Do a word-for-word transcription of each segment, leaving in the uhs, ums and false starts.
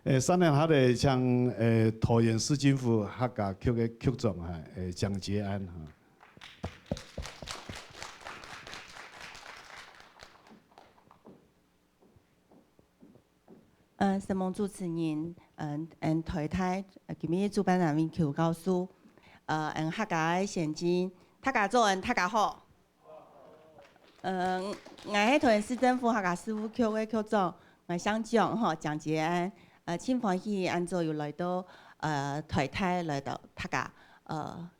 誒，三年下來，請，誒，桃園市政府客家局个局長哈，誒，蔣捷安哈。 呃，承蒙主持人，嗯，嗯，台大，呃，今日主辦單位邱教授，呃，嗯，客家个先進，大家早安，大家好。呃，𠊎係桃園市政府客家事務局个局長，𠊎姓蔣吼，蔣捷安。呃，盡歡喜恁早又來到，呃，台大，來到大家，呃，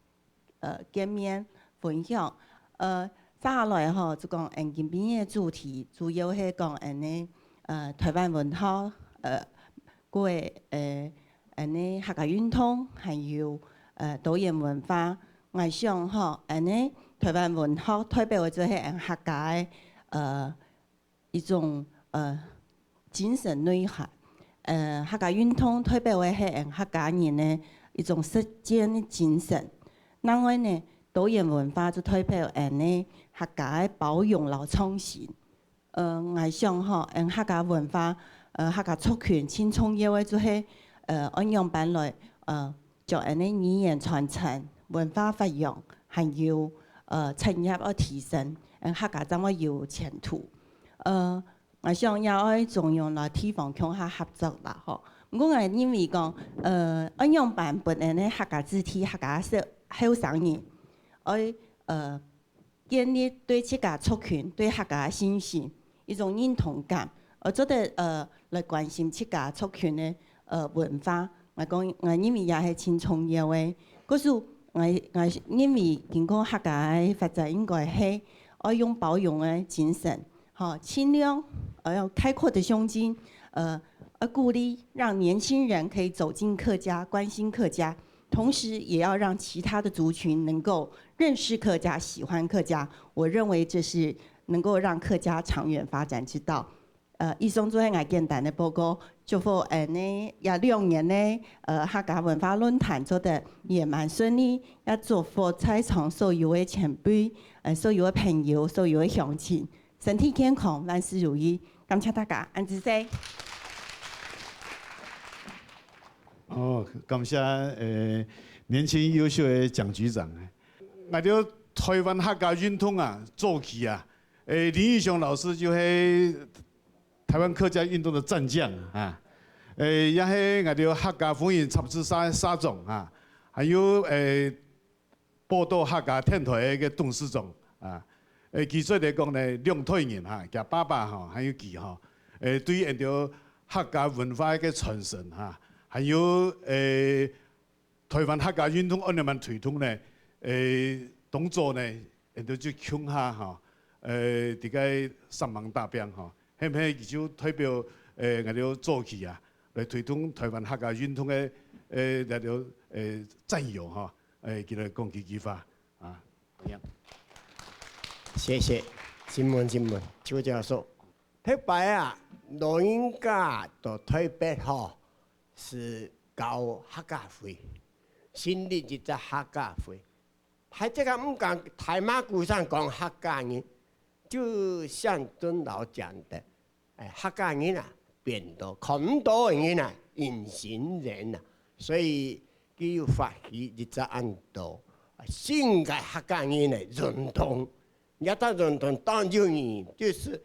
呃，見面分享。呃，接下來吼，就講，𠊎今晡日个主題主要係講，𠊎等，呃，台灣文化，呃，過，呃，𠊎等客家運動，還有，呃，多元文化。𠊎想吼，𠊎等台灣文化代表个就係𠊎等客家个，呃， 一種，呃，精神內涵。呃，客家運動代表个係𠊎等客家人个一種實踐个精神。另外呢，多元文化就代表𠊎等个客家个包容摎創新。呃，𠊎想吼，𠊎等客家文化，呃，客家族群盡重要个就係，呃，愛仰般來，呃， 將𠊎等个語言傳承、文化發揚，還有，呃，產業愛提升，𠊎等客家正會有前途。呃，𠊎想也愛中央摎地方共下合作啦，吼。毋過𠊎認為講，呃，愛仰般分𠊎等个客家子弟、客家小，後生人，愛，呃， 建立對自家族群、對客家个信心，一種認同感，呃，做得，呃，來關心自家族群个，呃，文化。𠊎講，𠊎認為也係盡重要个。故所，𠊎，𠊎認為經過客家个發展，應該係愛用包容个精神，吼，盡量，呃，用開闊的胸襟，呃，愛鼓勵讓年輕人可以走進客家，關心客家， 同時也要讓其他的族群能夠認識客家、喜歡客家，我認為這是能夠讓客家長遠發展之道。呃，以上就係𠊎簡單个報告，祝福，呃，𠊎等這兩年个，呃，客家文化論壇做得圓滿順利，也祝福在場所有个前輩，呃，所有个朋友，所有个鄉親，身體健康，萬事如意。感謝大家，恁仔細。 哦，感謝，呃，年輕優秀个蔣局長。𠊎兜台灣客家運動啊，早期啊，呃，林義雄老師就係台灣客家運動个戰將啊，呃，也係𠊎兜客家風雲雜誌社社長啊，還有，呃， 寶島客家電台个董事長啊，誒，其實來講呢，兩代人哈，厥爸爸吼，還有佢吼，誒，對𠊎兜客家文化个傳承哈，還有，誒，台灣客家運動愛仰般推動呢，誒，當早呢，𠊎兜就共下吼，誒，佇該三芒大埤吼，係毋係佢就代表，誒，𠊎兜早期啊，來推動台灣客家運動个，誒，𠊎兜，誒，戰友吼。 誒，佢來講幾句話啊。謝謝。請問，請問，邱教授，頭擺啊，老人家到台北吼，係搞客家會，成立一隻客家會。大家毋敢大嫲牯聲講客家人，就像尊老講的， 誒，客家人啊，變到看毋到个人啊，隱形人啊，所以佢有發起一隻恁多新个客家人个運動。這隻運動當有意義，就係，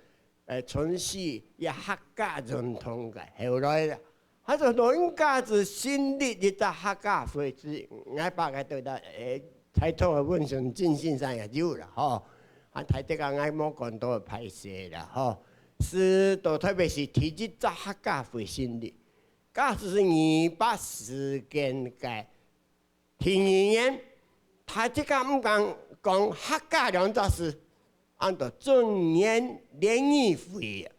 誒，從事這客家運動个後來啦。佢就老人家就成立一隻客家會，係𠊎把佢對到，誒，在座个溫順進先生也有啦，吼。啊，大家𠊎無講到歹勢啦，吼。 係到特別係第一隻客家會成立，該係二八事件个第二年，大家毋敢講客家兩隻字，安到中原聯誼會，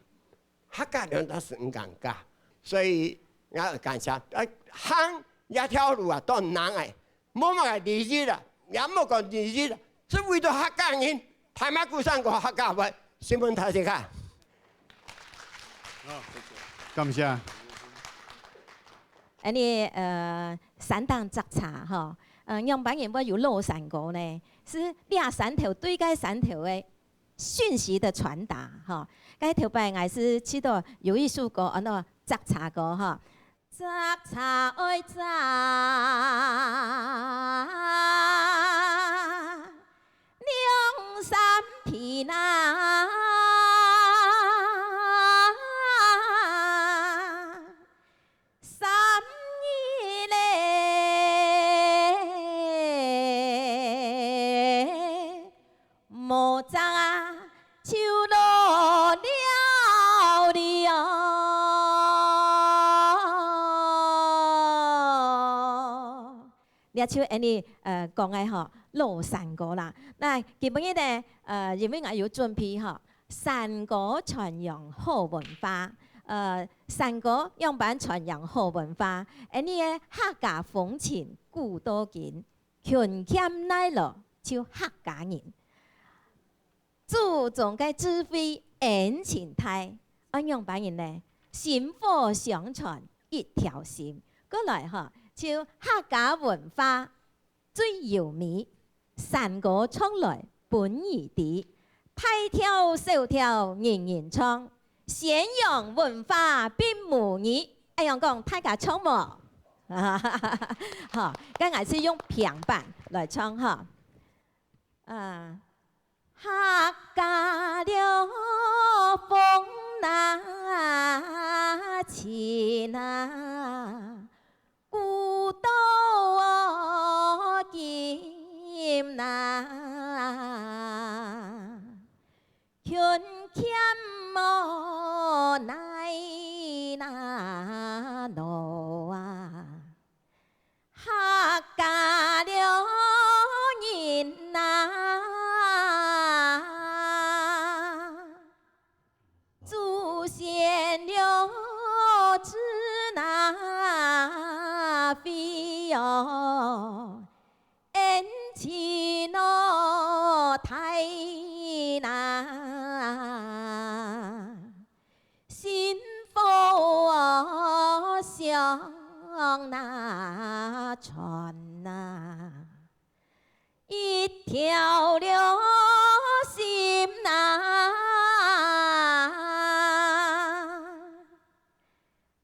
客家兩隻字毋敢加，所以𠊎感謝，誒，行這條路啊，當難誒。 無麼个利益啦，也無講利益啦，只為著客家人，大嫲牯聲講客家話，承蒙大家。感謝。恁呢，呃，山頂摘茶吼，呃，仰般人會有落山歌呢？係這山頭對該山頭个訊息个傳達吼。該頭擺𠊎係試著有一首歌，安到摘茶歌吼。摘茶愛摘兩三皮哪，三日咧，無摘啊，就落了哩哦。 這就恁呢，呃，講个吼，老山歌啦。那今晡日呢，呃，因為𠊎有準備吼，山歌傳揚好文化。呃，山歌仰般傳揚好文化？恁呢个客家風情古到今，勤儉耐勞就客家人。 祖宗个智慧恩情大，愛仰般人呢？薪火相傳一條心。過來吼，就客家文化最優美，山歌唱來分你知，大調小調人人唱，宣揚文化並無二。恁樣講，大家唱無？好，該𠊎就用平板來唱吼。 啊，客家了風那吹那，古到今那，勤儉無耐那勞啊。 客家了人哪，祖先了子那會哦，恩情哦大那。 薪火相那傳那，一條了心那，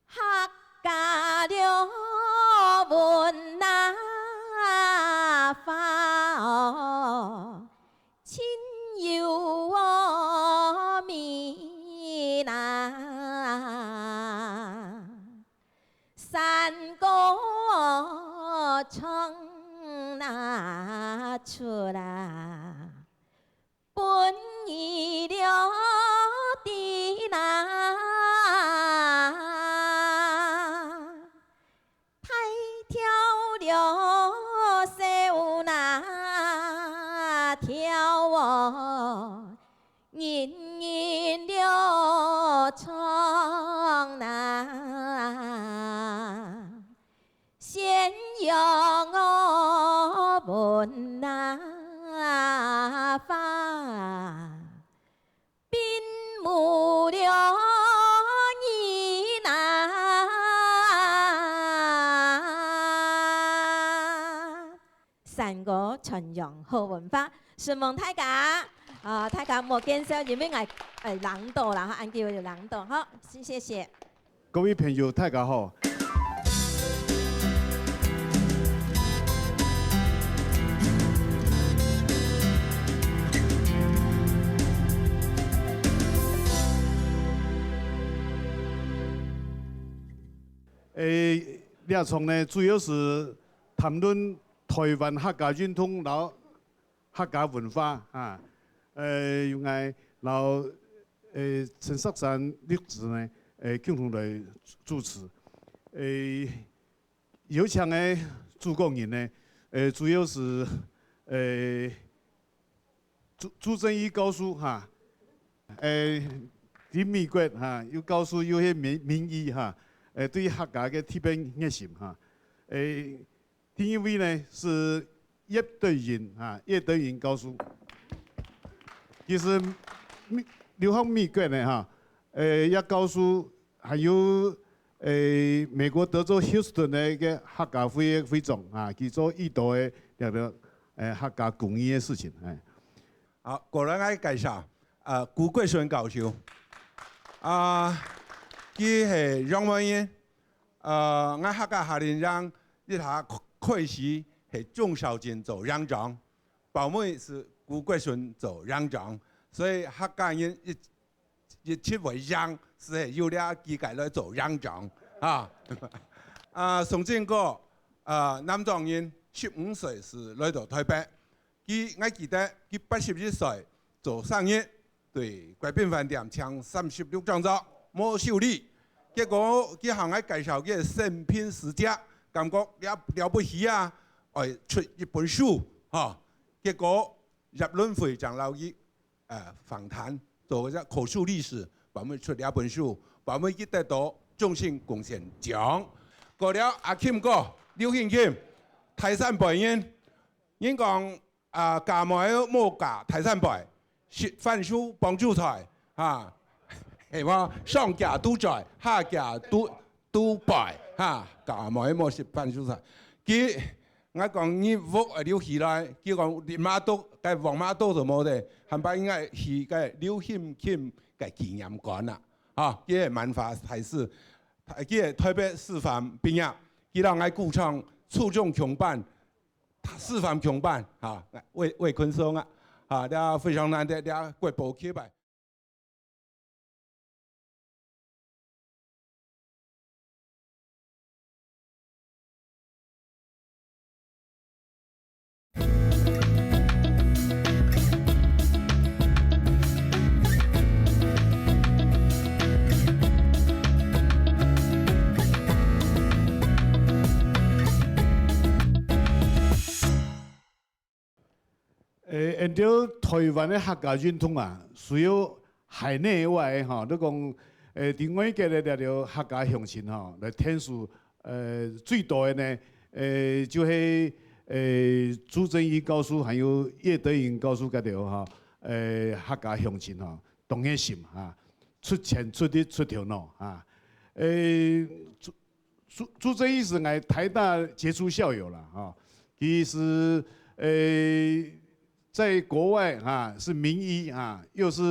客家了文那話哦， 親有味哪，山歌唱那出啊，分你了知哪。 大調了小那調哦，人人了唱那，宣揚哦文那話。 並無了你那。山歌傳揚好文化，承蒙大家。啊，大家莫見笑，因為𠊎，呃，冷到啦，哈，恁久有冷到，好，謝謝。 各位朋友，大家好。誒，這場呢，主要係談論臺灣客家運動摎 客家文化啊，呃，由𠊎摎，呃，陳石山律師呢，呃，共同來主持。呃，邀請个主講人呢，呃，主要係，呃，朱，朱振義教授哈，呃，在美國哈，又教授又係名，名醫哈，呃，對客家个特別熱心哈，呃， 第二位呢係葉德雲啊，葉德雲教授。佢係美，留學美國个哈，呃，葉教授，還有，呃，美國德州Houston个一個客家會个會長啊，佢做已多个這個，呃，客家公益个事情，哎。好，過來𠊎介紹，呃，古國順教授。啊，佢係楊梅人，呃，𠊎客家夏令營一下開始係鍾肇政做營長，包尾係古國順做營長，所以客家人一 一直會贏，係有這幾個來做營長啊。啊，宋振高，啊，南庄人，十五歲時來到臺北，佢，𠊎記得佢八十一歲做生日，對國賓飯店請三十六張桌，無收禮。結果佢向𠊎介紹佢个生平事蹟，感覺了，了不起啊，愛出一本書，吼。結果葉倫輝正摎佢 呃，訪談，做一隻口述歷史，包尾出這本書，包尾佢得到終身貢獻獎。過了阿欽哥，劉興欽，大山背人，人講啊，嫁妹無嫁大山背，食番薯傍豬菜，哈，係無？上家都在，下家都 都擺哈，嫁妹無食番薯菜。佢，𠊎講你屋愛留起來，佢講你媽都，該王媽都做無得，還把應該起該劉興欽个紀念館啊。哈，佢係滿華大師，佢係臺北師範畢業，佢摎𠊎鼓唱初中共班，師範共班，哈，魏，魏坤松啊，哈，這非常難得，這國寶級啊。 誒，𠊎兜臺灣个客家運動啊，需要海內外个吼，你講，誒，佇外國个這兜客家鄉親吼，來𢯭手，呃，最多个呢，誒，就係，誒，朱振一教授還有葉德雲教授該兜吼，誒，客家鄉親吼，當熱心哈，出錢出力出頭腦哈，誒，朱 朱，朱振一係𠊎臺大傑出校友啦，哈。佢係，呃，在國外哈，是名醫哈，又是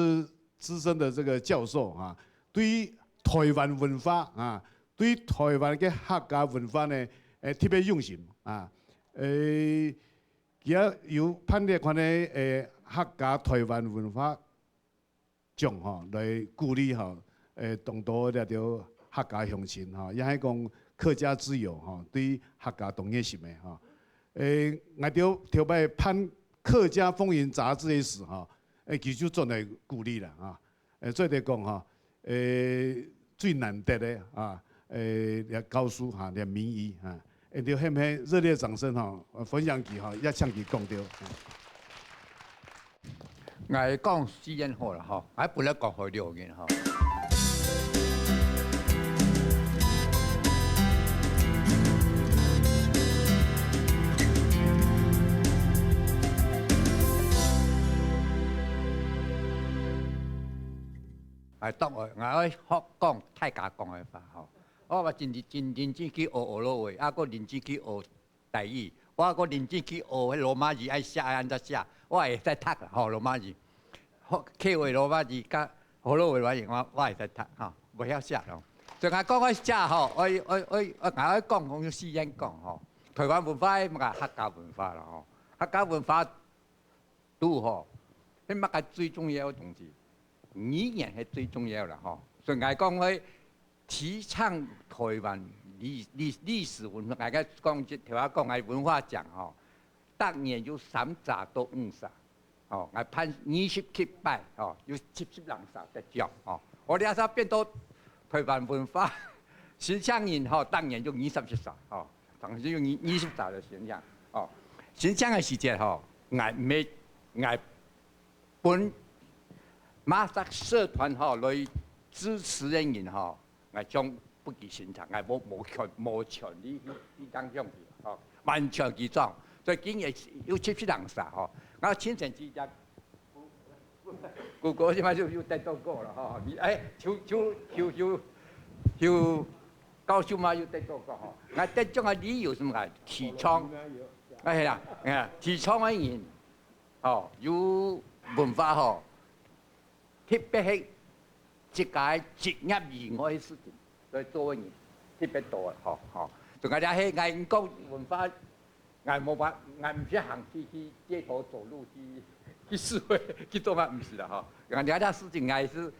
資深的這個教授哈，對於臺灣文化哈，對於臺灣个客家文化呢，呃，特別用心啊。呃，佢也有辦理款个，呃，客家臺灣文化 獎吼，來鼓勵吼，誒，當多這兜客家鄉親吼，也係講客家之友吼，對客家當熱心个吼。誒，𠊎兜頭擺辦客家風雲雜誌个時吼，誒，佢就轉來鼓勵啦吼。誒，做得講吼，誒，最難得个啊，誒，這教授哈，這名醫哈，誒，就喊下熱烈掌聲吼，分享佢吼，也請佢講著。 𠊎講四縣好了吼，𠊎本來講好六縣吼。𠊎當愛，𠊎愛學講大家講个話吼。我，𠊎真，真認真去學學老話，啊，閣認真去學 台語，我還認真去學該羅馬字愛寫愛仰般寫，𠊎會使讀啦吼，羅馬字。好，客話羅馬字佮學老話羅馬字，𠊎，𠊎會使讀吼，袂曉寫咯。所以𠊎講愛寫吼，愛，愛，愛，𠊎愛講，講用四縣講吼，臺灣文化嘛客家文化啦吼，客家文化 都吼，該麼个最重要个東西，語言係最重要啦吼。所以𠊎講會提倡臺灣歷，歷，歷史文化，𠊎講一，頭下講𠊎文化獎吼，逐年有三儕到五儕，吼，𠊎辦二十七擺吼，有七十零儕得獎吼。𠊎這下變到臺灣文化 申請人吼，逐年就二三十儕吼，當時有二，二十儕个申請吼。申請个時節吼，𠊎毋係，𠊎分麼儕社團吼來支持个人吼，𠊎將不計其數，𠊎無，無權，無權利去，去影響佢吼，完全佢做。所以今年有七十零儕吼，𠊎親身去 姑姑這擺又，又得到過了吼，你，哎，邱，邱，邱，邱，邱教授嘛又得到過吼。𠊎得獎个理由係麼个？提倡，哎呀，哎呀，提倡个人，吼，有文化吼，特別係自家个職業以外个事情來做个人。特別多个，吼，吼。就𠊎這係𠊎講文化，𠊎無法，𠊎毋識行去，去街頭走路，去，去示威，去做法，毋是啦，吼。𠊎這事情𠊎係，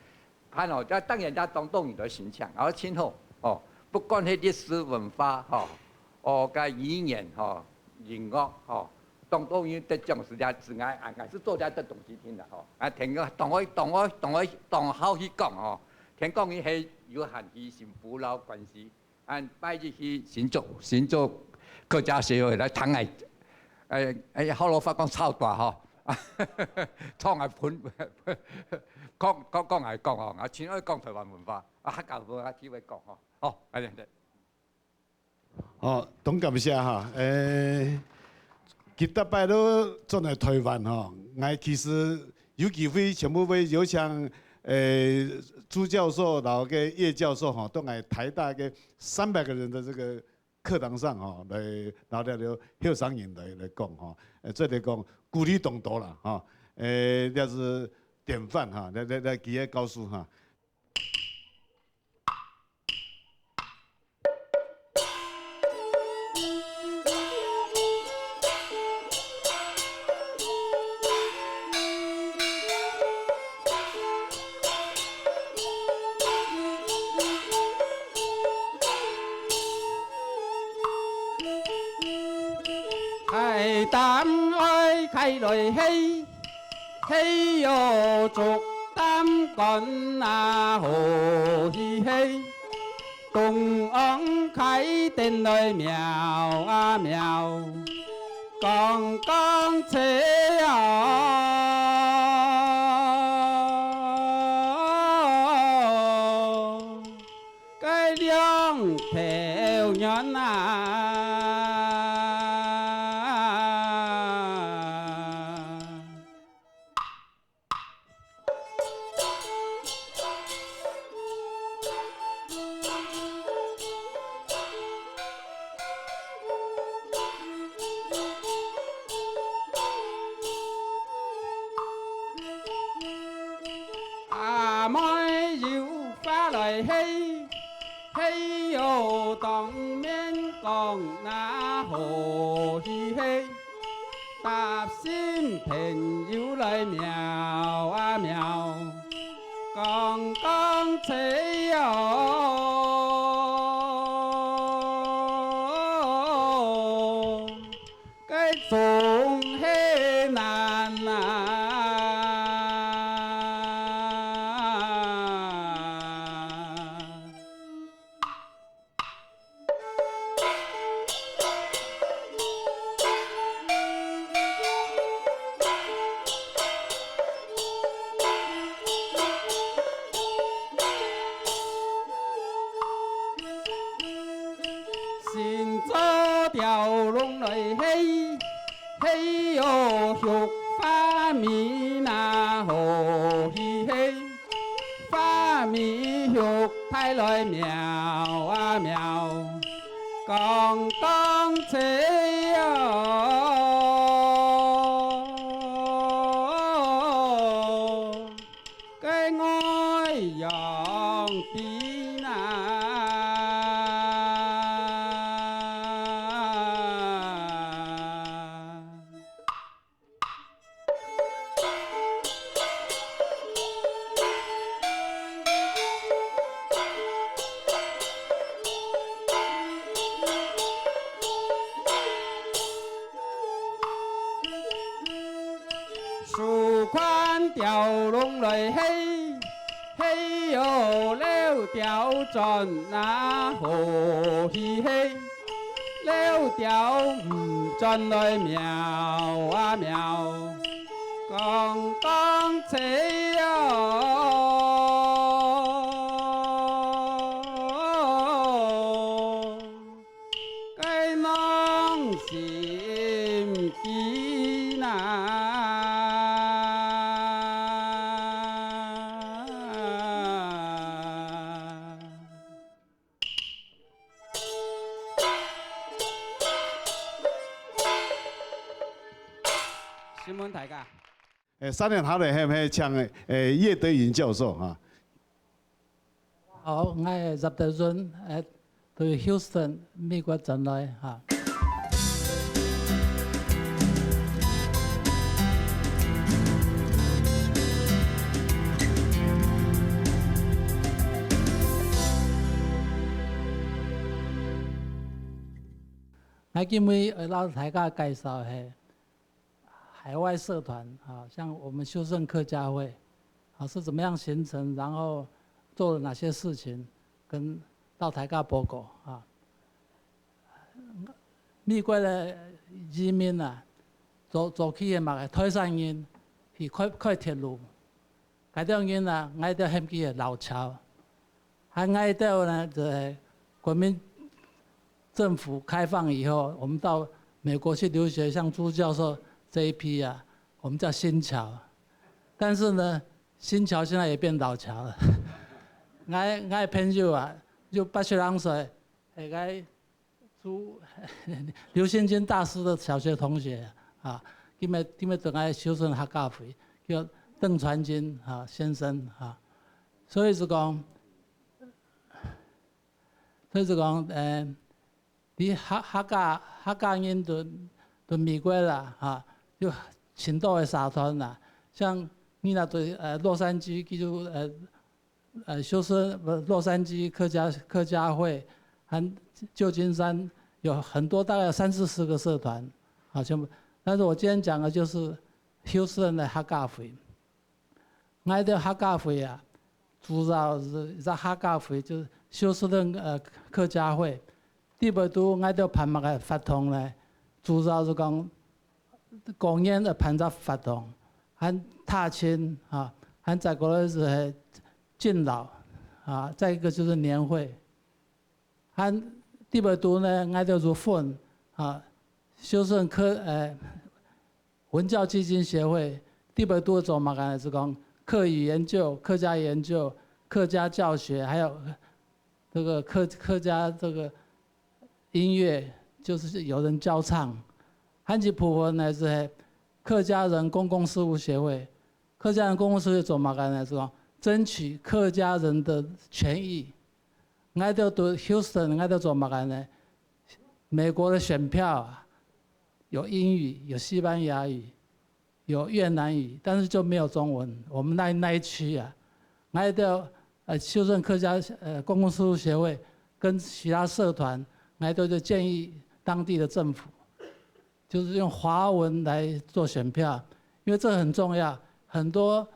看哦，這當然這總統府个形象，然後今後，哦，不管係歷史文化，吼，哦，个語言，吼，音樂，吼，總統府得獎是這之外，啊，𠊎係做這个東西定啦，吼。啊，聽講，當愛，當愛，當愛，當好去講，吼。聽講佢係有限去新埔摎關西， 恁拜日去新竹，新竹客家協會來聽𠊎，哎，哎，學老話講臭大吼，創𠊎噴，講，講，講𠊎講吼，𠊎盡愛講臺灣文化，啊，客家文化機會講吼，好，恁樣。哦，當感謝哈，誒，幾多擺都轉來臺灣吼，𠊎其實有機會全部會邀請，誒，朱教授摎个葉教授吼，到𠊎臺大个 三百個人的這個課堂上吼，來，然後這個後生人來，來講吼，呃，這個講鼓勵當多啦吼，呃，這是典範哈，來，來，來，佢个教授哈。 開擔愛開來係，係喲，竹擔竿啊好去係。 東翁開等來妙啊妙，剛剛切哦，該兩頭軟啊。 阿妹有話來係，係喲當面講那好去係。 搭新朋友來妙啊妙，剛剛切哦，該總係難啊。 新做條龍來係，係喲，菊花米那好去係。 花米菊帶來妙啊妙，剛剛切哦，該外洋邊啊。 收看條龍來係，係喲，溜條轉啊好去係。 溜條毋轉來妙啊妙，剛剛切哦，該囊心機哪。 請問大家。誒，三連好了，係毋係請，誒，葉德雲教授哈？好，𠊎係葉德雲，誒，對Houston，美國轉來哈。𠊎今晡日愛摎大家介紹个海外社團啊，像我們休斯頓客家會啊，是怎麼樣形成，然後做了哪些事情，跟到大家報告啊。美國个移民啊，早，早期个嘛，台山人去開，開鐵路，該兜人啊，𠊎兜喊佢个老僑。 還𠊎兜呢，在國民政府開放以後，我們到美國去留學，像朱教授這一批啊，我們叫新僑。但是呢，新僑現在也變老僑了。𠊎，𠊎朋友啊，就八十零歲，大概朱，劉興欽大師的小學同學啊，今日，今日在𠊎休斯頓客家會，叫鄧傳金啊先生啊。所以是講，所以是講，呃，你客，客家，客家人在，在美國啦，哈，有盡多个社團啦，像你若在，呃，洛杉磯，佢就，呃， 呃，休斯頓，不，洛杉磯客家，客家會，和舊金山有很多，大概有三四十個社團，啊，全部。但是我今天講的就是休斯頓的客家會。𠊎兜客家會啊，主要係一隻客家會，就是休斯頓，呃，客家會。裡背肚𠊎兜辦麼个活動呢？主要係講 過年个辦隻活動，還踏青啊，還再過來係敬老啊，再一個就是年會。還裡背肚呢，𠊎兜有分啊，休斯頓客，呃，文教基金協會，裡背肚做麼个呢？係講客語研究、客家研究、客家教學，還有 這個客，客家這個音樂，就是有人教唱。還有一部分呢，係客家人公共事務協會。客家人公共事務協會做麼个呢？係講爭取客家人的權益。𠊎兜在休斯頓，𠊎兜做麼个呢？美國的選票啊，有英語，有西班牙語， 有越南語，但是就沒有中文。我們那，那一區啊，𠊎兜，呃，休斯頓客家，呃，公共事務協會跟其他社團，𠊎兜就建議當地的政府，就是用華文來做選票，因為這很重要。很多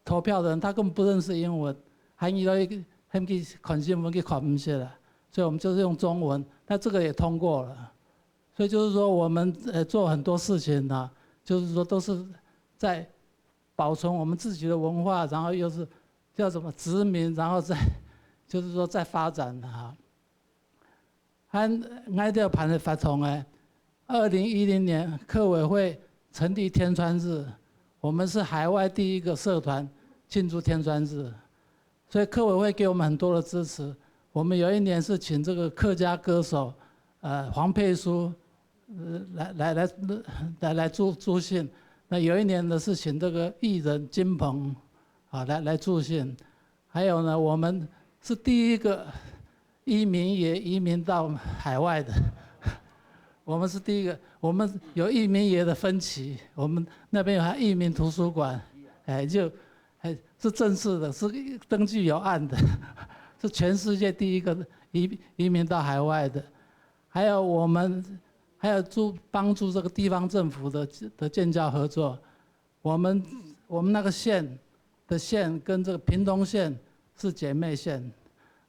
投票的人他根本不認識英文，還以為喊佢看新聞，佢看毋識啦。所以我們就是用中文，那這個也通過了。 所以就是說，我們，呃，做很多事情呢，就是說都是在保存我們自己的文化，然後又是叫什麼殖民，然後再，就是說再發展的哈。還𠊎兜辦个活動呢，二零一零年客委會成立天穿日，我們是海外第一個社團慶祝天穿日。 所以客委會給我們很多的支持。我們有一年是請這個客家歌手，呃，黃佩書，呃，來，來，來，來，來助，助興。那有一年呢，是請這個藝人金鵬，啊，來，來助興。還有呢，我們是第一個 移民也移民到海外的。我們是第一個，我們有移民爺的分期，我們那邊有移民圖書館，哎，就，哎，是正式的，是登記有案的，是全世界第一個移，移民到海外的。還有我們，還有助，幫助這個地方政府的，的建教合作。 我們，我們那個縣的縣跟這個屏東縣是姐妹縣，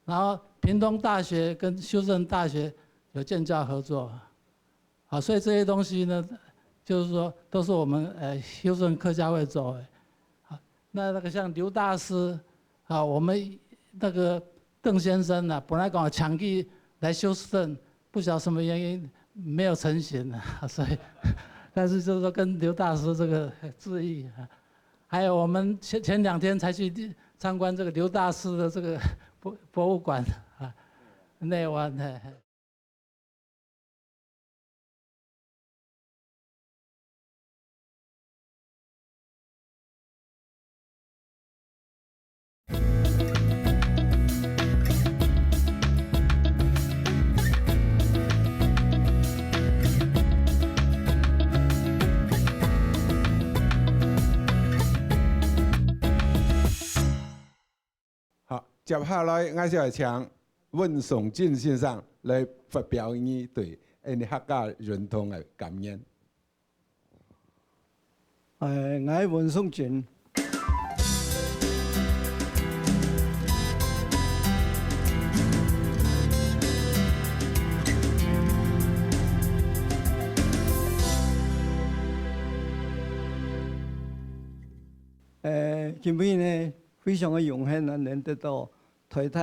然後屏東大學跟休斯頓大學有建教合作。啊，所以這些東西呢，就是說都是我們，呃，休斯頓客家會做的。啊，那，那個像劉大師，啊，我們那個鄧先生呢，本來講搶去來休斯頓，不曉得什麼原因沒有成行啊，所以，但是就是說跟劉大師這個致意啊。還有我們前，前兩天才去參觀這個劉大師的這個博，博物館啊，內灣，嘿，嘿。接下來，𠊎就愛請溫崇進先生來發表你對恩客家運動个感言。誒，𠊎溫崇進。誒，今晡日呢，非常个榮幸啊，能得到台大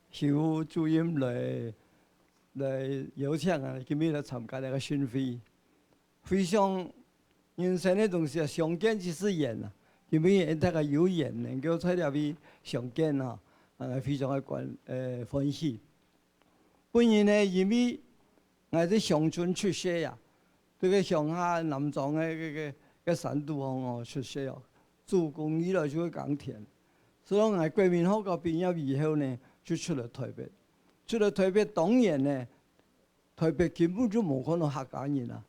邱主任來，來邀請啊，今晡日來參加這个盛會。非常人生个東西啊，相見即是緣啊。今晡日大家有緣能夠在這位相見啊，啊，非常个歡，呃，歡喜。本人呢，因為𠊎在鄉村出世啊，這个鄉下南庄个，个，个，个山肚項哦，出世哦，祖公以來就會耕田。所以講，𠊎國民學校畢業以後呢，就出來台北。出來台北當然呢，台北根本就無看到客家人啊。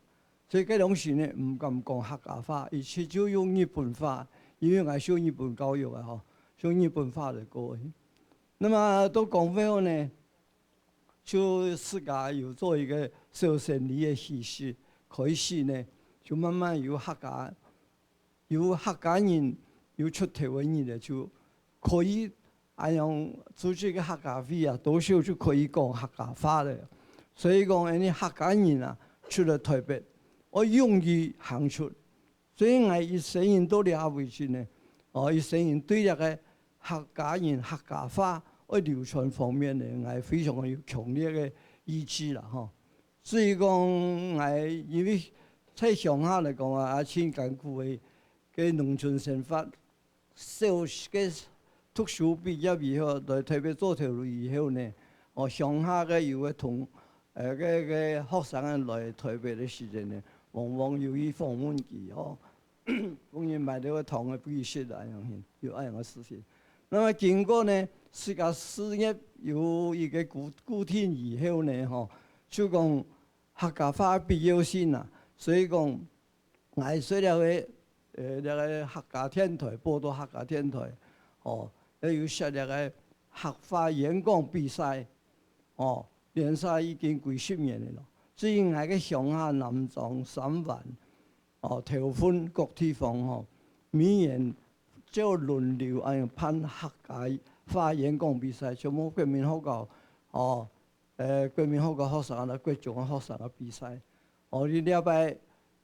所以該當時呢，毋敢講客家話，一切就用日本話，因為𠊎受日本教育啊，吼，用日本話來過。那麼到光復後呢， 就自家有做一个小生理个起始，開始呢，就慢慢有客家，有客家人，有出頭个人呢，就可以恁樣組織个客家會啊，多少就可以講客家話了。所以講，恁呢客家人啊，出來台北，愛勇於行出， 所以𠊎一生人到這下為止呢，哦，一生人對這个客家人、客家話愛流傳方面呢，𠊎非常有強烈个意志啦，吼。至於講𠊎因為在鄉下來講啊，也盡艱苦个，个農村生活，小學个讀書畢業以後，來台北做頭路以後呢，哦，鄉下个有个同，呃，个，个學生啊來台北个時間呢，往往有去訪問佢，吼。 工人買到个糖个比食啊，恁樣，有恁樣个事情。那麼經過呢，自家事業有一个固，固定以後呢，吼，就講客家話必要性啊，所以講，𠊎做了个，呃，這个客家電台，報導客家電台，吼，也有設這个客話演講比賽，吼，連續已經幾十年了咯。至於𠊎个鄉下南庄、三灣， 哦，頭份各地方吼，每年照輪流恁樣辦客家話演講比賽，像國民學校，哦，呃，國民學校學生啊，國中个學生个比賽。哦，你這擺，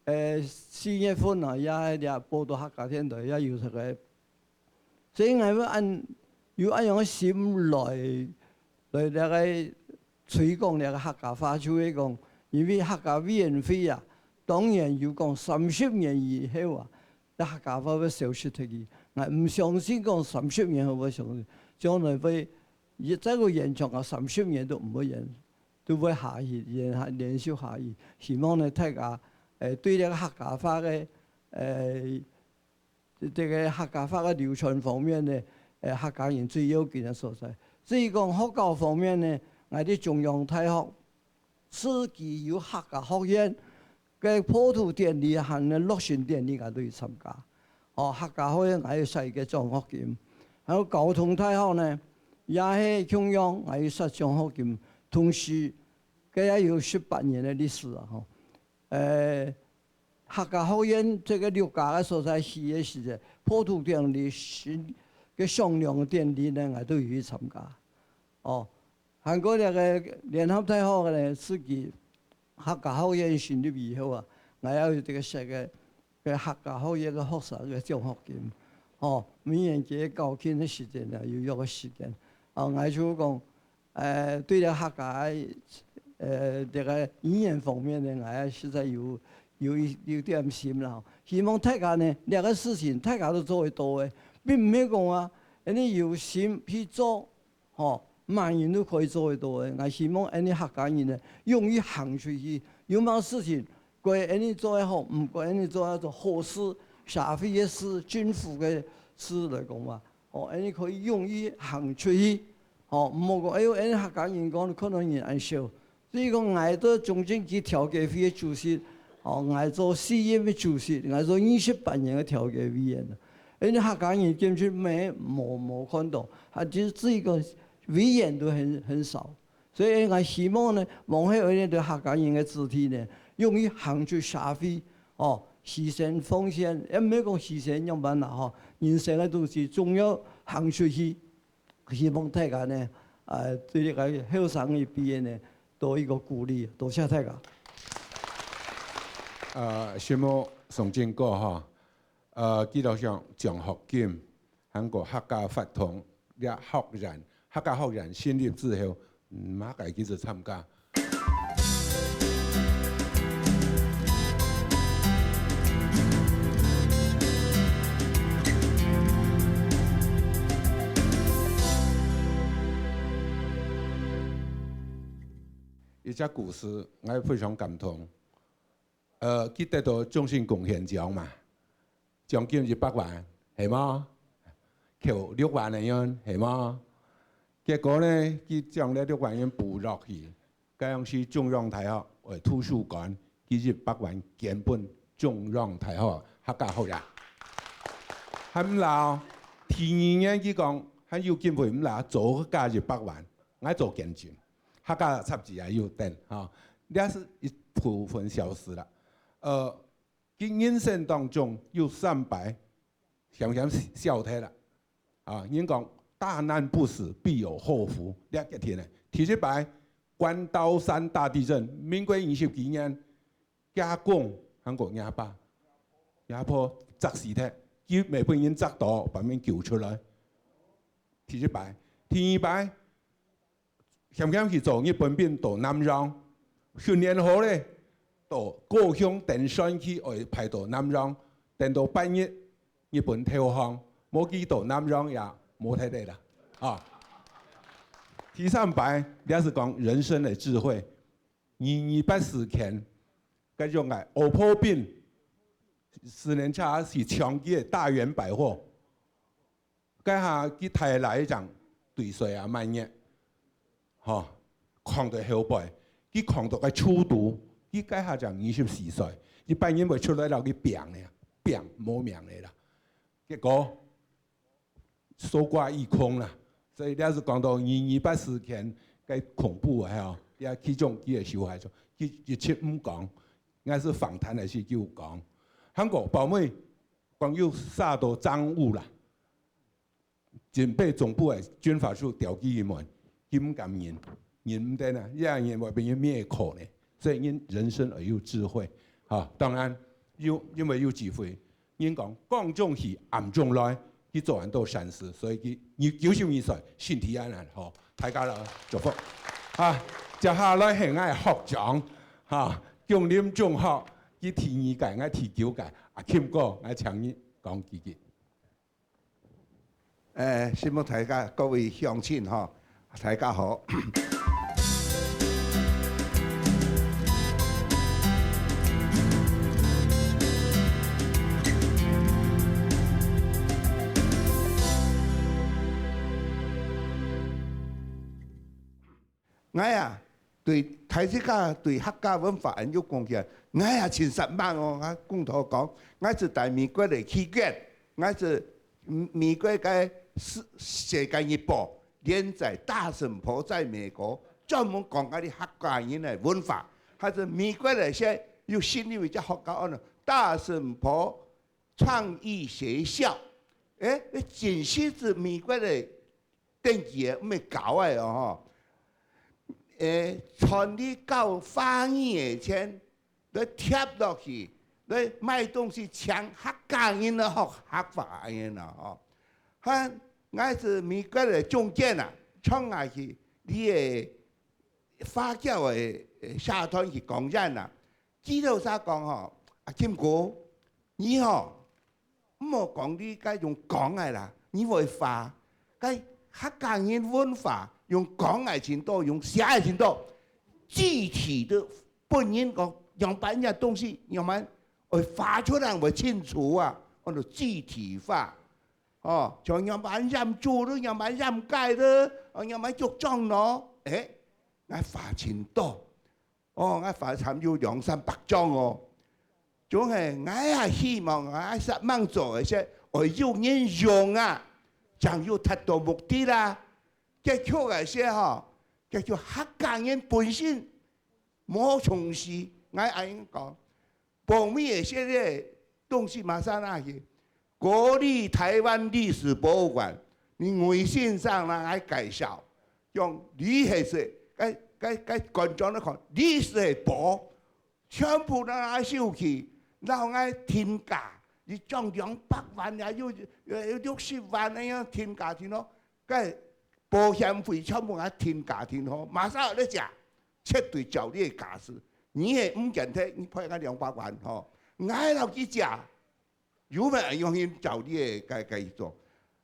呃，四月份啊，也，也報導客家電台也有這个 所以𠊎會恁，有恁樣个心來，來這个推廣這个客家話，就係講，因為客家委員會啊，當然有講三十年以後啊，這客家話會消失忒去。𠊎毋相信講三十年後會消失，將來會，再過延長啊，三十年都毋會延，都會下去，延下，連續下去。希望呢，大家，誒，對這个客家話个，誒， 這个客家話个流傳方面呢，誒，客家人最要緊个所在。至於講學校方面呢，𠊎在中央大學，自己有客家學院个破土典禮，還有落成典禮，𠊎都有參加。哦，客家學院𠊎有設一个獎學金，還有交通大學呢，也係共樣，𠊎有設獎學金，同時，該也有十八年个歷史啊，吼。誒， 客家學院這个六甲个所在起个時節，破土典禮、新个上梁典禮呢，𠊎都有去參加。哦，還過這个聯合大學个呢，自己客家學院成立以後啊，𠊎也有這个設个，个客家學院个學生个獎學金。哦，每年佢个校慶个時間呢，有約个時間。哦，𠊎就講， 呃，對了客家，呃，這个語言方面呢，𠊎實在有，有一，有點心啦。希望大家呢，這个事情大家都做得到个，並毋係講啊，恁樣有心去做，吼，麼人都可以做得到个。𠊎希望恁樣客家人呢，勇於行出去，有麼事情，過恁樣做也好，毋過恁樣做也做，好事，社會个事，政府个事來講話， 哦，恁樣可以勇於行出去。哦，毋好講，哎喲，恁樣客家人講，可能人恁少。所以講，𠊎做中正區調解會个主席，哦，𠊎做四任个主席，𠊎做二十八年个調解委員。因為客家人根本無，無看到，啊，就是這個語言都很，很少。所以𠊎希望呢，往後呢，對客家人个子弟呢，勇於行出社會，哦，犧牲奉獻，也毋係講犧牲仰般啦，吼，人生个東西總要行出去。希望大家呢，呃，對這個後生一輩呢，多一個鼓勵。多謝大家。呃，承蒙崇正哥哈，呃，記錄上獎學金，還過客家活動，這學員，客家學員成立之後，嗯，麼个佢就參加。 一隻故事，𠊎非常感動。呃，佢得到終身貢獻獎嘛，獎金一百萬，係無？扣六萬个銀，係無？結果呢，佢將這六萬銀補落去，該央時中央大學个圖書館，佢一百萬捐分中央大學客家學院。還毋罅，第二年佢講還有經費毋罅，再加一百萬，𠊎做見證。 客家雜誌也有登，哈，這係一部分小事啦。呃，佢人生當中有三擺，險險消忒啦。啊，人講大難不死，必有後福，這个天呢。第一擺，關刀山大地震，民國二十幾年， 厥公還過厥爸，厥婆矺死忒，佢乜分人矺到，把面救出來。第一擺，第二擺，險險去做日本兵到南洋，訓練好咧，到高雄等船去，愛派到南洋，等到八月日本投降，無佢到南洋也無忒咧啦，啊。第三擺，這係講人生个智慧，二二八事件， 該種个烏波兵，四輪車去搶佢个大元百貨，該下佢大倈仔正對衰啊滿月，吼，囥到後背，佢囥到个手肚，佢該下正二十四歲，一般人會出來摎佢拚个，拚無命个啦。結果 搜刮一空啦。所以這係講到二二八事件个恐怖个吼，也其中佢个受害者，佢一直毋講，𠊎係訪談个時佢有講。還過包尾講有殺到贓物啦，警備總部个軍法處調佢去問，佢毋敢認，認毋得啊，這樣認會分人滅口呢。所以人人生愛有智慧，哈，當然有，因為有智慧， 人講光中去，暗中來，佢做恁多善事，所以佢有九十二歲，身體安然，吼，大家來祝福。啊，接下來係𠊎學長，哈，芎林中學，佢第二屆，𠊎第九屆，阿欽哥，𠊎請你講幾句。誒，承蒙大家各位鄉親吼，大家好。 𠊎啊，對大自家對客家文化恁有貢獻，𠊎啊真煞猛哦！𠊎共頭講，𠊎係在美國个期間，𠊎係美國个世世界日報連載大嬸婆在美國，專門講𠊎兜客家人个文化，還係美國个時有成立一隻學校安到大嬸婆創意學校。誒，該真實係美國个 登記个，毋係假个哦吼。誒，傳你教華語个錢，來貼落去，來賣東西請客家人來學客話恁樣啦吼。還𠊎係美國个中間啊，傳下去你个華僑个社團去講演啊，佢兜儕講吼，阿欽哥，你吼， 毋好講你該用講个啦，你會畫。該客家人文化用講个真多，用寫个真多，具體个分人講仰般个東西，仰般會畫出來會清楚啊，安到具體化。哦，像仰般染珠咯，仰般染戒咯，哦，仰般着裝咯，誒，𠊎畫真多。 哦，𠊎畫差毋多兩三百張哦。總係𠊎也希望𠊎煞猛做个事，愛有人用啊，正有達到目的啦。結局个時吼，結局客家人本身無重視，𠊎恁樣講，報名个時个東西馬上拿去，國立臺灣歷史博物館，你微信上來介紹，用歷史，該該該觀眾來看，歷史个寶， 全部拿來收去，然後𠊎定價，你講兩百萬啊，有有六十萬恁樣定價定好，該保險費全部𠊎定價定好，馬上來借，絕對照你个價數。你个毋見忒，你賠𠊎兩百萬吼，𠊎摎佢借，有無用心照你个該該做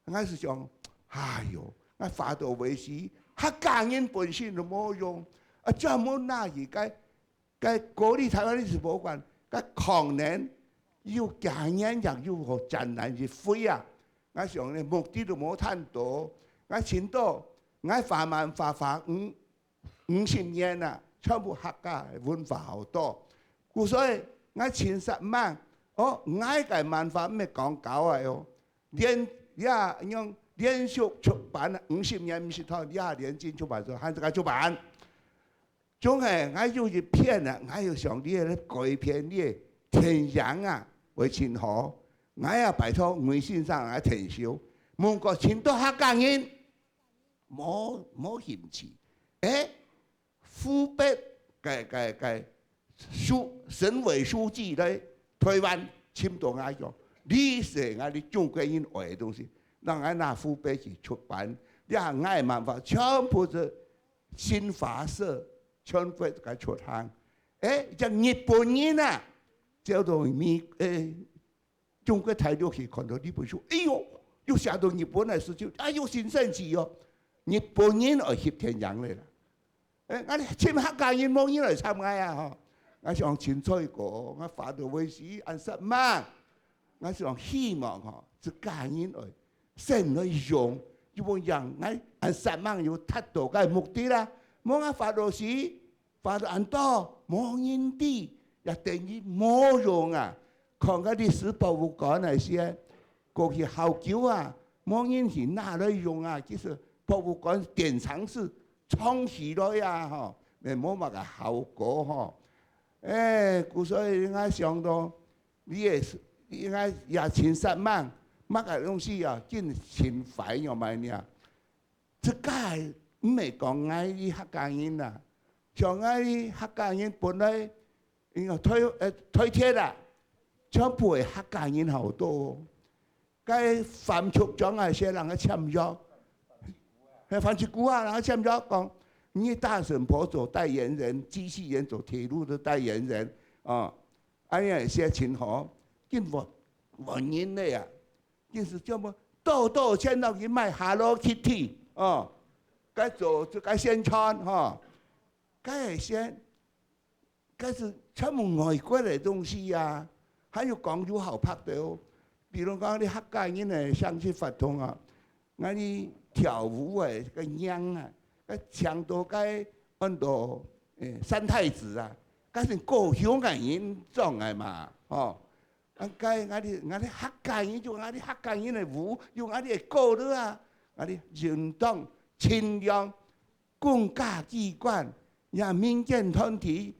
？𠊎係想，哎喲，𠊎花到尾時，客家人本身都無用，啊，專門拿去該 該國立臺灣歷史博物館，該可能有幾年也有个展覽一回啊。𠊎想呢，目的都無達到，𠊎尋到，𠊎畫漫畫畫五五十年啊，全部客家个文化好多。故所以，𠊎盡煞猛，哦，𠊎个漫畫毋係講搞个哦，連也用連續出版啊，五十年毋係到也連續出版，還係該出版。 總係𠊎有一篇啊，𠊎有想你个改編你个電影啊，會盡好。𠊎也拜託微信上來𢯭手，問過盡多客家人，無無興趣。誒，湖北个个个書省委書記來臺灣尋到𠊎講，你係𠊎兜中國人愛个東西，讓𠊎拿湖北去出版，這下𠊎个漫畫全部係 新華社全國个出版。誒，一隻日本人啊，走到美，誒，中國大陸去看到這本書，哎喲，又寫到日本个事情，哎喲，真神奇哦！日本人愛翕電影个啦。誒，𠊎兜盡客家人無人來參加啊，吼。𠊎想清楚一個，𠊎發到尾時，恁煞猛。 𠊎想希望吼，自家人愛先來用，又無讓𠊎恁煞猛有達到个目的啦。無𠊎發落去，發到恁多，無人知，也等於無用啊。看个歷史博物館那些，過去好久啊，無人去拿來用啊。其實博物館典藏是藏起來啊，吼，也無麼个效果吼。誒，故所以𠊎想到， 你也是，應該也盡煞猛，麼个東西啊，緊盡壞樣般呢。自家毋係講𠊎兜客家人啊，像𠊎兜客家人本來，應該推，呃，推鐵啊，全部係客家人好多哦。該番薯莊啊，些人个簽約，還番薯股啊，人个簽約講，你大嬸婆做代言人，機器人做鐵路个代言人，啊， 恁樣寫盡好，緊換，換人了啊，緊係全部多多錢落去買Hello Kitty，哦，該做，做該宣傳，吼，該係先，該係全部外國个東西啊，還有講有好拍个哦。比如講，你客家人个相親活動啊， 𠊎俚跳舞个，个娘啊，个唱到該安到，誒，三太子啊，該係高雄个人裝个嘛，吼。啊，該𠊎俚，𠊎俚客家人就𠊎俚客家人个舞，有𠊎俚个歌了啊，𠊎俚應當盡量 公家機關，也民間團體，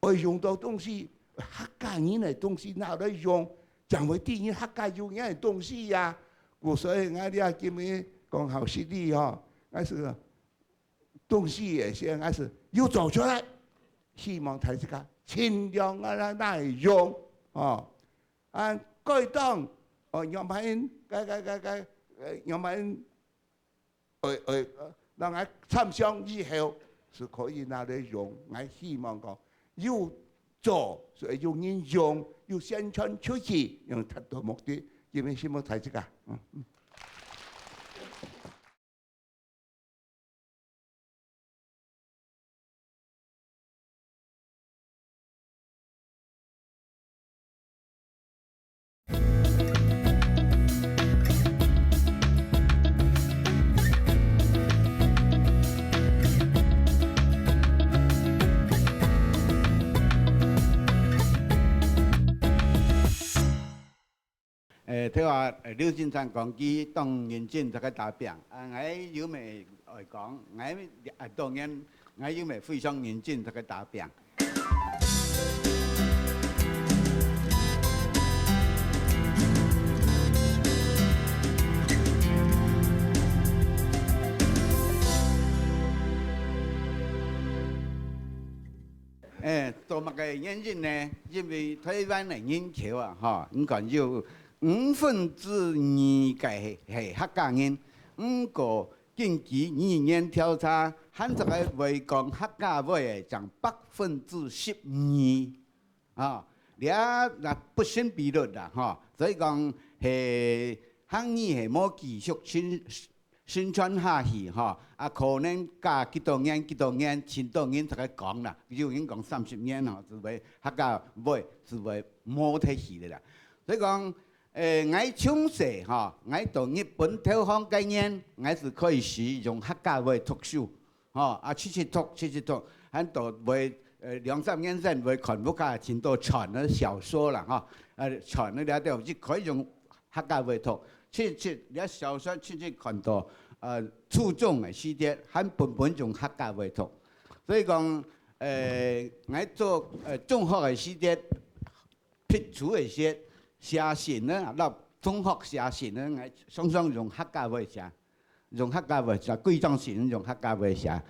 愛用到東西，客家人个東西拿來用，正會知人客家有影个東西呀。故所以𠊎這今日講好勢利吼，𠊎係東西个時，𠊎係有做出來，希望大自家盡量啊拿來用，吼。啊，該當，哦，樣般，該，該，該，該，呃，樣般 會，會，呃，讓𠊎參詳以後係可以拿來用。𠊎希望講有做，所以有人用，有宣傳出去，用達到目的。因為希望大自家，嗯，嗯。誒，頭下，誒，劉先生講佢當認真在該打拚，啊，𠊎又乜愛講，𠊎，啊，當然，𠊎又乜非常認真在該打拚。誒，做麼个原因呢？因為台灣个人口啊，吼，你看有五分之二个係，係客家人，毋過根據語言調查，還在該會講客家話个正百分之十二。啊，這，這不成比例啦，吼。所以講，係，客語係無繼續伸，伸展下去，吼，啊，可能隔幾多年、幾多年，盡多人在該講啦，有人講三十年，吼，就會客家話就會無忒去了啦。所以講，誒，𠊎從細，吼，𠊎到日本投降該年，𠊎就開始用客家話讀書。 吼，啊，直直讀，直直讀，還到尾，呃，兩三年前會看屋下盡多傳个小說啦，吼，呃，傳个了後，就可以用客家話讀，直直，這小說直直看到，呃，初中个時節，還本本用客家話讀。所以講，呃，𠊎做，呃，中學个時節， 必須个寫，寫信呢，落中學寫信呢，𠊎常常用客家話寫，用客家話寫，歸張信用客家話寫。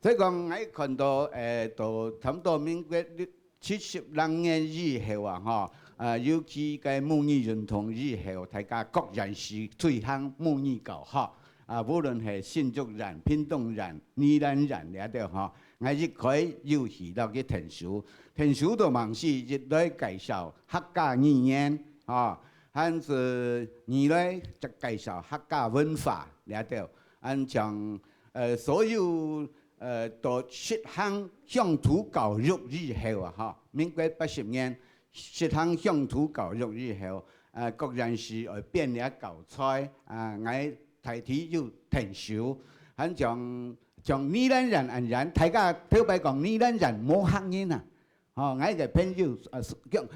所以講，𠊎看到，誒，到差不多民國六，七十零年以後啊，吼，啊，尤其該母語運動以後，大家各縣市推行母語教學，啊，無論係新竹縣、屏東縣、宜蘭縣這兜，吼， 𠊎一開又去到去𢯭手，𢯭手就吂係一來介紹客家語言，吼，還係二來就介紹客家文化這兜，恁樣，呃，所有，呃，都實行鄉土教育以後啊，吼，民國八十年實行鄉土教育以後，呃，各縣市愛編這教材，啊，𠊎大體又𢯭手，恁樣 像宜蘭縣恁樣，大家頭擺講宜蘭縣無客人啊。吼，𠊎个朋友，呃，講，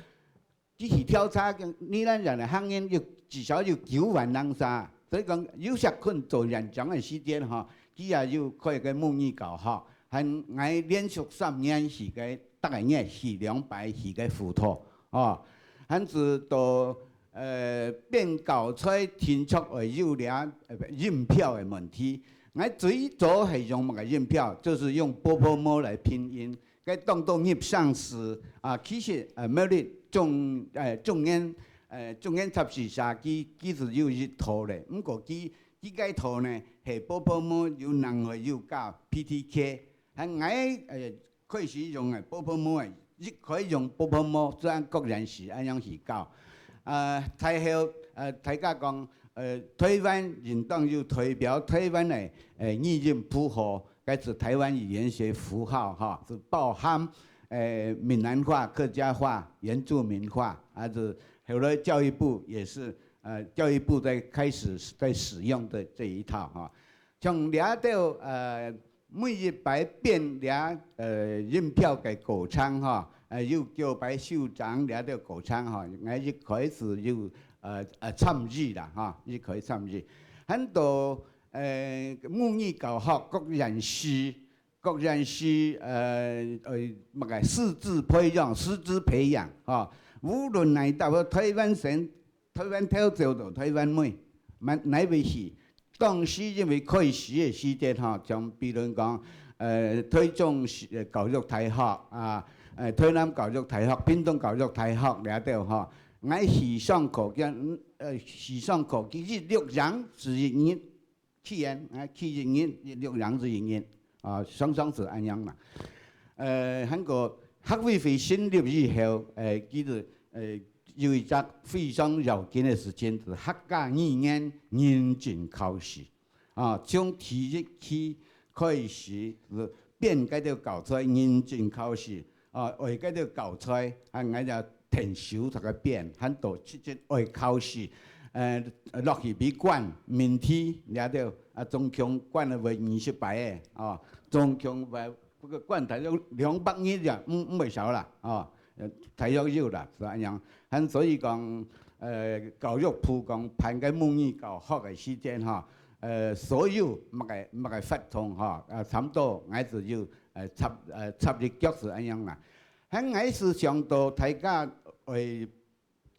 佢去調查，講宜蘭縣个客人有，至少有九萬人儕。所以講，游錫堃做縣長个時節，吼，佢也有開个母語教學，還𠊎連續三年去个，逐個月去兩擺去个輔導，吼，還係到 呃，編教材定著會有這，呃，音標个問題。𠊎最早係用麼个音標？就係用波潑摸來拼音。該當多入聲字啊，其實，呃，苗栗中，呃，中原，呃，中原雜誌社佢，佢就有一套咧。毋過佢，佢該套呢，係波潑摸有另外有加P T K，還𠊎，呃， 開始用个波潑摸个，一開用波潑摸，做恁各縣市恁樣去教。呃，大後，呃，大家講，呃，台灣應當有代表台灣个，呃，語音符號，該係台灣語言學符號，哈，係包含，呃，閩南話、客家話、原住民話，還係後來教育部也是，呃，教育部在開始在使用的這一套，哈。像這兜，呃， 每一擺編這，呃，音標个過程，吼，呃，有九擺首長這兜過程，吼，𠊎一開始有，呃，呃，參與啦，吼，一開始參與。還到，呃，母語教學各縣市，各縣市，呃，呃，麼个師資培養，師資培養，吼，無論哪一搭，台灣省 台灣頭走到台灣尾，嘛，哪位去？當時因為開始个時節吼，像比如講，呃，台中市，呃，教育大學啊，呃，台南教育大學、屏東教育大學這兜吼，𠊎去上課，跟，呃，去上課，佢一六零就一日，去啊，啊，去一日，一六零就一日。 啊，常常係恁樣嘛。呃，還過客委會成立以後，呃，其實，呃，有一隻非常要緊个事情，係客家語言認證考試。啊，從第一期開始，係編該兜教材認證考試。 啊，愛該兜教材，啊，𠊎就𢯭手在該編，還到直接愛考試，呃，落去被關，命題這兜，啊，總共關了會二十擺个，哦，總共會，不過關大約兩百日呀，毋，毋會少啦，哦，呃，大約有啦，係恁樣。還所以講，呃，教育部講辦个母語教學个時間吼，呃，所有麼个，麼个活動吼，呃，差不多𠊎就有，呃，插，呃，插一腳係恁樣啦。還𠊎係想到大家會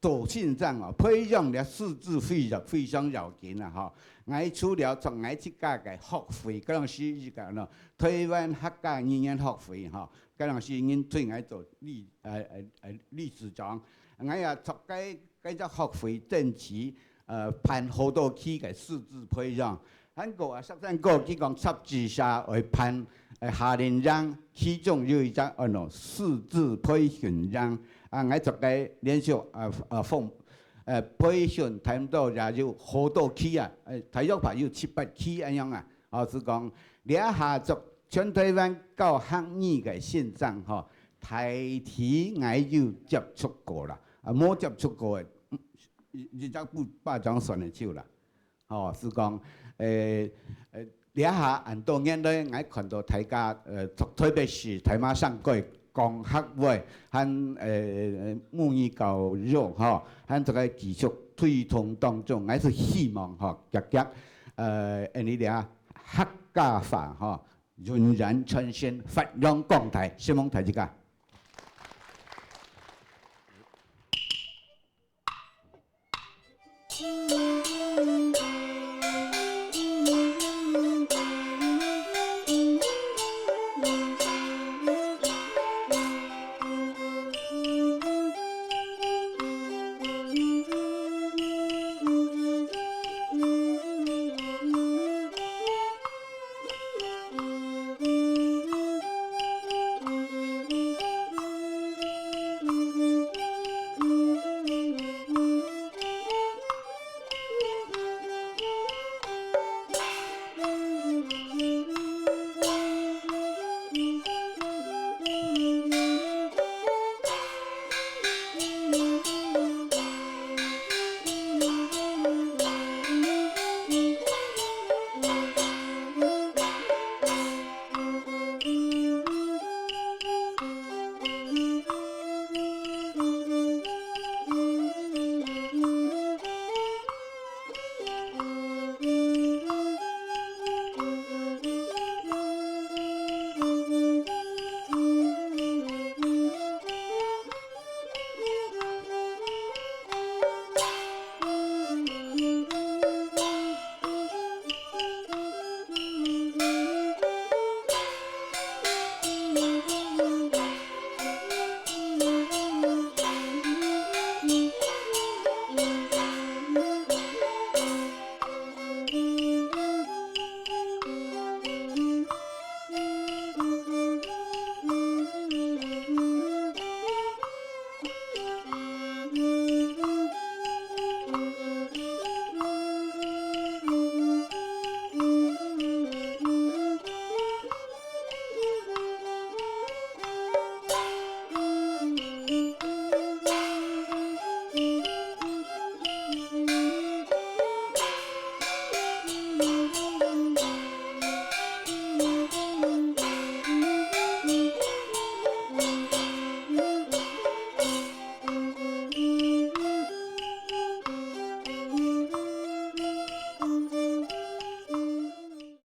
做先生哦，培養了師資非常，非常要緊啊吼。𠊎除了著𠊎自家个學會，該當時一個喏，台灣客家語言學會吼，該當時人推𠊎做理，呃，呃，呃，理事長，𠊎也著該，該隻學會定期，呃，辦好多期个師資培養。還過啊，石山過去講十二社會辦，呃，夏令營，其中有一隻安到師資培訓營，啊，𠊎著該連續，呃，呃，奉，呃，培訓差不多也有好多期啊，呃，大約吧有七八期恁樣啊。哦，係講，這下做全台灣教客語个先生吼，大體𠊎有接觸過啦，啊，無接觸過个，嗯，一，一隻巴掌算得出啦。吼，係講，呃，呃，這下恁多年來，𠊎看到大家，呃，特別係大馬上過講客話，還，呃，母語教育吼，還這個繼續推動當中，𠊎係希望吼，遽遽，呃，𠊎俚這客家話吼，永遠傳承，發揚光大，希望大家。